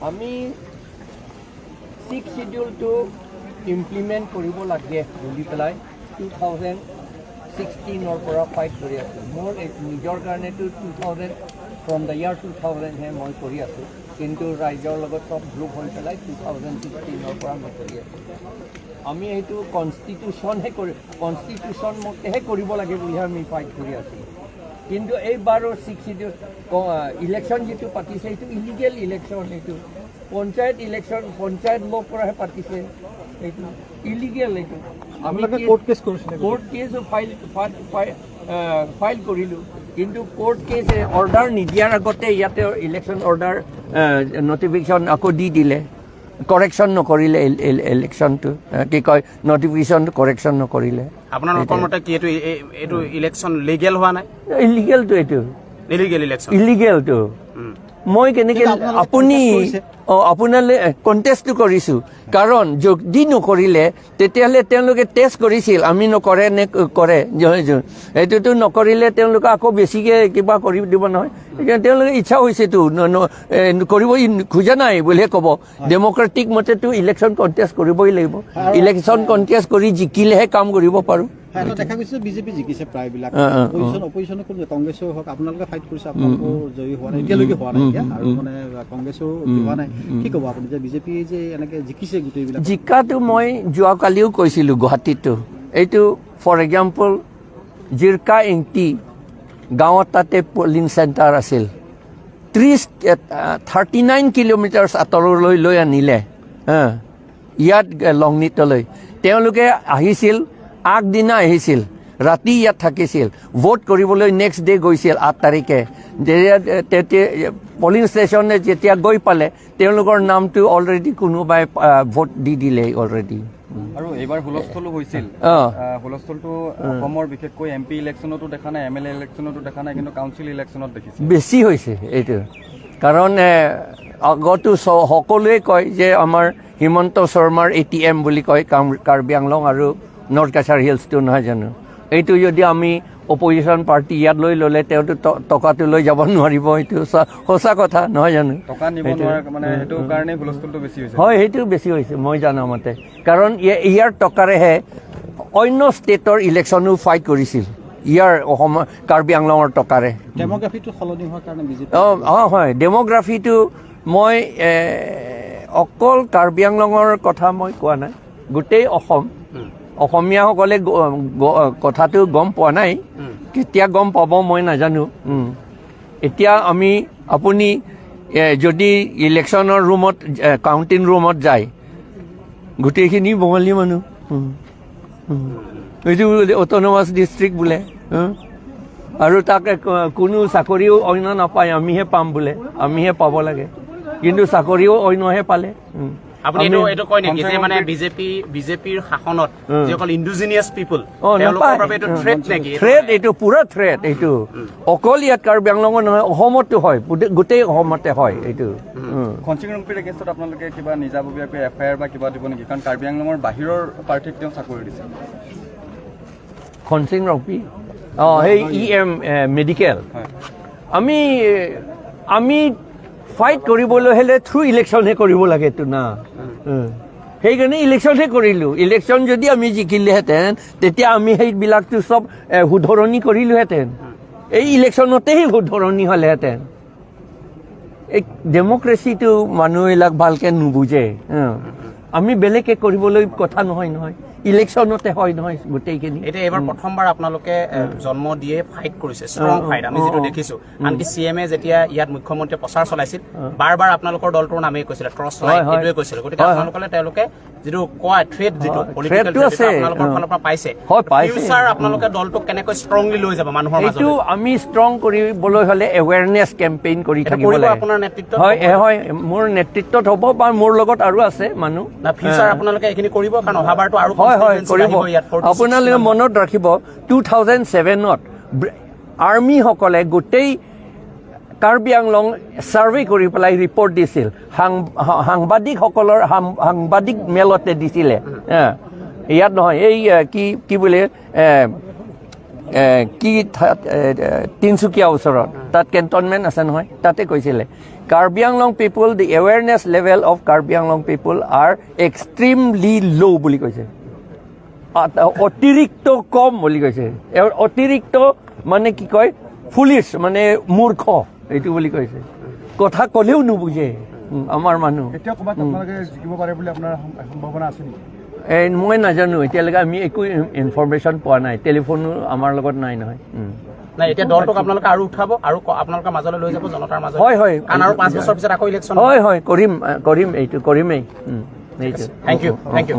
আমি six চিডিউলটো implement কৰিব লাগে বুলি পেলাই 2016ৰ পৰা ফাইট কৰি আছোঁ। মোৰ এই নিজৰ কাৰণেতো 2000, from the year 2000হে মই কৰি আছোঁ, কিন্তু ৰাইজৰ লগত চব গ্ৰুপ হৈ পেলাই 2016ৰ পৰা মই কৰি আছোঁ। আমি সেইটো কনষ্টিটিউশ্যনহে কৰি, কনষ্টিটিউশ্যন মতেহে কৰিব লাগে বুলিহে আমি ফাইট কৰি আছোঁ। কিন্তু এইবাৰো ছিক্স চিডিউল ইলেকশ্যন যিটো পাতিছে, সেইটো ইলিগেল ইলেকশ্যন। এইটো পঞ্চায়ত ইলেকশ্যন, পঞ্চায়ত ল পৰাহে পাতিছে, এইটো ইলিগেল এইটো। আমি আপোনালোকে কোৰ্ট কেছ কৰিছিলে? কোৰ্ট কেছো ফাইল ফাইল কৰিলোঁ, কিন্তু কোৰ্ট কেছ অৰ্ডাৰ নিদিয়াৰ আগতে ইয়াতে ইলেকশ্যন অৰ্ডাৰ নটিফিকেশ্যন আকৌ দি দিলে। কাৰেকশ্যন নকৰিলে ইলেকশ্যনটো, কি কয়, নটিফিকেশ্যন কাৰেকশ্যন নকৰিলে। আপোনালোকৰ মতে কি এইটো এইটো ইলেকশ্যন লিগেল হোৱা নাই? ইলিগেলটো এইটো। Illegal election. ইলিগেলটো। মই কেনেকে কিন্তু আপোনালোকে আপুনি contest কৰিছে। অঁ, আপোনালোকে কণ্টেষ্টটো কৰিছোঁ, কাৰণ যদি নকৰিলে তেতিয়াহ'লে তেওঁলোকে টেষ্ট কৰিছিল আমি নকৰে নে কৰে। সেইটোতো নকৰিলে তেওঁলোকে আকৌ বেছিকৈ কিবা কৰি দিব নহয়। সেইকাৰণে তেওঁলোকে ইচ্ছা হৈছেতো কৰিব খোজা নাই বুলিহে ক'ব। ডেম'ক্ৰেটিক মতেতো ইলেকশ্যন কণ্টেষ্ট কৰিবই লাগিব। ইলেকশ্যন কণ্টেষ্ট কৰি জিকিলেহে কাম কৰিব পাৰোঁ। হয়, এটা দেখা গৈছে, বিজেপি জিকিছে প্ৰায়বিলাক। অ, অ, অ। অপজিশ্যন কোনো, কংগ্ৰেছেও হওক, আপোনালোকে ফাইট কৰিছে, আপোনালোকো জয়ী হোৱা নাই, এতিয়ালৈকে হোৱা নাই এতিয়া। আৰু মানে কংগ্ৰেছেও হোৱা নাই। কি ক'ব আপুনি যে বিজেপি যে এনেকে জিকিছে গোটেইবিলাক? জিকাটো মই যোৱাকালিও কৈছিলোঁ গুৱাহাটীতো। এইটো ফৰ এক্সাম্পল, জিৰকা ইংটি গাঁৱত তাতে পলিং চেণ্টাৰ আছিল, 39 কিলোমিটাৰ্ছ আঁতৰলৈ লৈ আনিলে। হা, ইয়াত লংনিতলৈ তেওঁলোকে আহিছিল, আগদিনা আহিছিল, ৰাতি ইয়াত থাকিছিল, ভোট কৰিবলৈ নেক্সট ডে গৈছিল 8 তাৰিখে। যেতিয়া তেতিয়া পলিং ষ্টেচনে যেতিয়া গৈ পালে, তেওঁলোকৰ নামটো অলৰেডি কোনোবাই ভোট দি দিলে অলৰেডি। আৰু এইবাৰ হুলস্থুলো হৈছিল। হুলস্থুলটো অসমৰ বিশেষকৈ এম পি ইলেকশ্যনতো দেখা নাই, এম এল এ ইলেকশ্যনতো দেখা নাই, কিন্তু কাউন্সিল ইলেকশ্যনত দেখিছে। বেছি হৈছে এইটো। কাৰণ আগতো সকলোৱে কয় যে আমাৰ হিমন্ত শৰ্মাৰ এটিএম বুলি কয় কাৰ্বি আংলং আৰু নৰ্থ কাছাৰ হিলছটো, নহয় জানো? এইটো যদি আমি অপজিশ্যন পাৰ্টি ইয়াত লৈ ল'লে তেওঁতো টকাটো লৈ যাব নোৱাৰিব। এইটো সঁচা কথা, নহয় জানো? টকা নিব নোৱাৰাৰ মানে সেইটো কাৰণে হুলস্থুলটো বেছি হৈছে। হয়, সেইটো বেছি হৈছে মই জনা মতে, কাৰণ ইয়াৰ টকাৰেহে অন্য ষ্টেটৰ ইলেকশ্যনো ফাইট কৰিছিল, ইয়াৰ অসমৰ কাৰ্বি আংলঙৰ টকাৰে। ডেম'গ্ৰাফিটো সলনি হোৱাৰ কাৰণে বিজেপি অঁ, হয়, ডেম'গ্ৰাফিটো মই অকল কাৰ্বি আংলঙৰ কথা মই কোৱা নাই, গোটেই অসম অসমীয়াসকলে কথাটো গম পোৱা নাই। কেতিয়া গম পাব মই নাজানো। এতিয়া আমি আপুনি যদি ইলেকশ্যনৰ ৰুমত, কাউণ্টিং ৰুমত যায়, গোটেইখিনি বঙালী মানুহ। এইটো অট'নমাছ ডিষ্ট্ৰিক্ট বোলে। আৰু তাক কোনো চাকৰিও অন্য নাপায়, আমিহে পাম বোলে, আমিহে পাব লাগে, কিন্তু চাকৰিও অন্যহে পালে। আপুনি এইটো কয় নেকি যে মানে বিজেপিৰ শাসনত যিসকল ইণ্ডিজিনিয়াছ পিপুল, তেওঁলোকৰ নাপায়। বাবে এইটো থ্ৰেট নেকি? থ্ৰেট, এইটো পুৰা থ্ৰেট। এইটো অকল ইয়াত কাৰ্বি আংলঙত নহয়, অসমতো হয়, গোটেই অসমতে হয় এইটো। খনচিং ৰংপিৰ এগেইনষ্টত আপোনালোকে কিবা নিজাববীয়াকৈ এফ I R বা কিবা দিব নেকি? কাৰণ কাৰ্বি আংলঙৰ বাহিৰৰ প্ৰাৰ্থীক তেওঁ চাকৰি দিছে। খনচিং ৰংপি, অঁ, সেই ই এম মেডিকেল। হয়। আমি আমি ফাইট কৰিবলৈ হ'লে থ্ৰু ইলেকশ্যনহে কৰিব লাগেতো না। সেইকাৰণে ইলেকশ্যনহে কৰিলোঁ। ইলেকশ্যন যদি আমি জিকিলেহেঁতেন, তেতিয়া আমি সেইবিলাকটো চব শুধৰণি কৰিলোহেঁতেন। এই ইলেকশ্যনতেই শুধৰণি হ'লেহেঁতেন। এই ডেম'ক্ৰেচিটো মানুহবিলাক ভালকে নুবুজে। আমি বেলেগকে কৰিবলৈ কথা নহয় নহয়, ইলেকশ্যনতে হয় নহয় গোটেইখিনি। এতিয়া এইবাৰ প্ৰথমবাৰ আপোনালোকে জন্ম দিয়ে ফাইট কৰিছে, ষ্ট্ৰং ফাইট আমি যিটো দেখিছো। আনকি চি এম এ যেতিয়া ইয়াত মুখ্যমন্ত্ৰীয়ে প্ৰচাৰ চলাইছিল, বাৰ বাৰ আপোনালোকৰ দলটোৰ নামেই কৈছিলে, টৰ্চ লাইট এইটোৱে কৈছিলে। গতিকে আপোনালোকলে তেওঁলোকে যিটো কোৱা থ্ৰেট, যিটো পলিটিকেল threat টো আছে। আপোনালোকৰ ফালৰ পৰা পাইছে, হয়, পাইছে। ফিউচাৰ আপোনালোকে দলটোক কেনেকৈ ষ্ট্ৰংলি লৈ যাব মানুহৰ এইটো মাজলৈ? আমি ষ্ট্ৰং কৰিবলৈ হ'লে এৱেৰনেছ কেম্পেইন কৰি এইটো থাকিব কৰিব লাগে। আপোনাৰ নেতৃত্বত? হয়, হয়, মোৰ নেতৃত্বত হ'ব বা মোৰ লগত আৰু আছে মানুহ। না, ফিউচাৰ আপোনালোকে এইখিনি কৰিব, কাৰণ অহাবাৰটো আৰু হয়, constituency কৰিব। বাঢ়িব ইয়াত 46 আপোনালোকে মনত ৰাখিব, 2007ত আৰ্মিসকলে গোটেই কাৰ্বি আংলং ছাৰ্ভে কৰি পেলাই ৰিপৰ্ট দিছিল, সাংবাদিকসকলৰ সাংবাদিক মেলতে দিছিলে। ইয়াত নহয়, এই কি কি বোলে কি তিনিচুকীয়া ওচৰত তাত কেণ্টনমেণ্ট আছে নহয়, তাতে কৈছিলে Karbi Anglong people, the awareness level of Karbi Anglong people are extremely low বুলি কৈছে। অতিৰিক্ত কম বুলি কৈছে। এওঁৰ অতিৰিক্ত মানে কি কয়, ফুলিছ মানে মূৰ্খ এইটো বুলি কৈছে। কথা ক'লেও নুবুজে আমাৰ মানুহ। এতিয়া ক'ৰবাত আপোনালোকে জিকিব পাৰে বুলি আপোনাৰ সম্ভাৱনা আছে নেকি? এই মই নাজানো, এতিয়ালৈকে আমি একো ইনফৰমেশ্যন পোৱা নাই, টেলিফোনো আমাৰ লগত নাই নহয়। নাই, এতিয়া দলটোক আপোনালোকে আৰু উঠাব আৰু আপোনালোকৰ মাজলৈ লৈ যাব, জনতাৰ মাজলৈ। হয়, হয়। কাৰণ আৰু 5 বছৰ পিছত আকৌ ইলেকশ্যন। হয় হয়, কৰিম কৰিম, এইটো কৰিমেই। এইটো। Thank you, thank you.